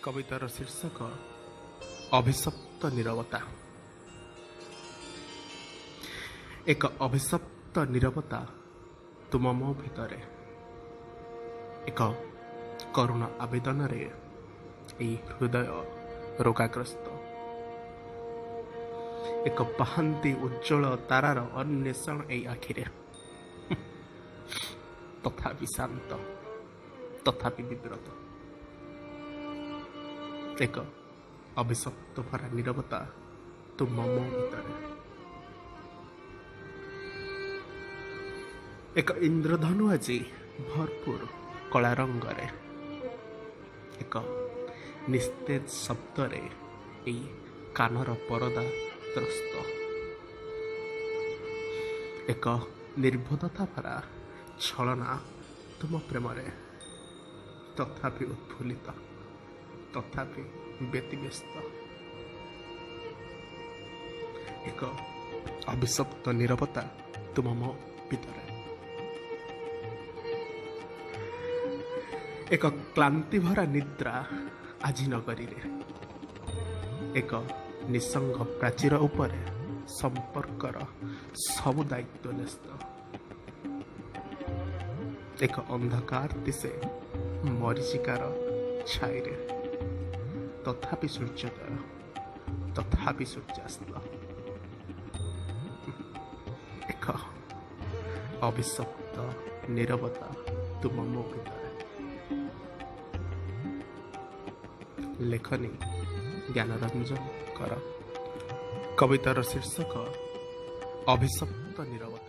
କବିତାର ଶୀର୍ଷକ ଅଭିଶପ୍ତ ନୀରବତା। ଏକ ଅଭିଶପ୍ତ ନୀରବତା ତୁମ ମୋ ଭିତରେ, ଏକ କରୁଣ ଆବେଦନରେ ଏଇ ହୃଦୟ ରୋଗାଗ୍ରସ୍ତ। ଏକ ପାହାନ୍ତି ଉଜ୍ଜ୍ୱଳ ତାରାର ଅନ୍ୱେଷଣ ଏଇ ଆଖିରେ, ତଥାପି ଶାନ୍ତ, ତଥାପି ବିବ୍ରତ। ଏକ ଅଭିଶପ୍ତ ଭରା ନୀରବତା ତୁମ ମୋ ଭିତରେ। ଏକ ଇନ୍ଦ୍ରଧନୁ ଆଜି ଭରପୁର କଳା ରଙ୍ଗରେ, ଏକ ନିସ୍ତେଜ ଶବ୍ଦରେ ଏଇ କାନର ପରଦା ତ୍ରସ୍ତ। ଏକ ନିର୍ବୋଧତା ଭରା ଛଳନା ତୁମ ପ୍ରେମରେ, ତଥାପି ଉତ୍ଫୁଲ୍ଲିତ, ତଥାପି ବ୍ୟତିବ୍ୟସ୍ତ। ଏକ ଅଭିଶପ୍ତ ନୀରବତା ତୁମ ମୋ ଭିତରେ। ଏକ କ୍ଳାନ୍ତିଭରା ନିଦ୍ରା ଆଜି ନଗରୀରେ, ଏକ ନିଃସଙ୍ଗ ପ୍ରାଚୀର ଉପରେ ସମ୍ପର୍କର ସବୁ ଦାୟିତ୍ୱ ନ୍ୟସ୍ତ। ଏକ ଅନ୍ଧକାର ଦିଶେ ମରୀଚିକାର ଛାଇରେ, ତଥାପି ସୂର୍ଯ୍ୟୋଦୟ, ତଥାପି ସୂର୍ଯ୍ୟାସ୍ତ। ଏକ ଅଭିଶପ୍ତ ନୀରବତା ତୁମ ମୋ ଭିତରେ। ଲେଖନୀ ଜ୍ଞାନରଞ୍ଜନ କର। କବିତାର ଶୀର୍ଷକ ଅଭିଶପ୍ତ ନୀରବତା।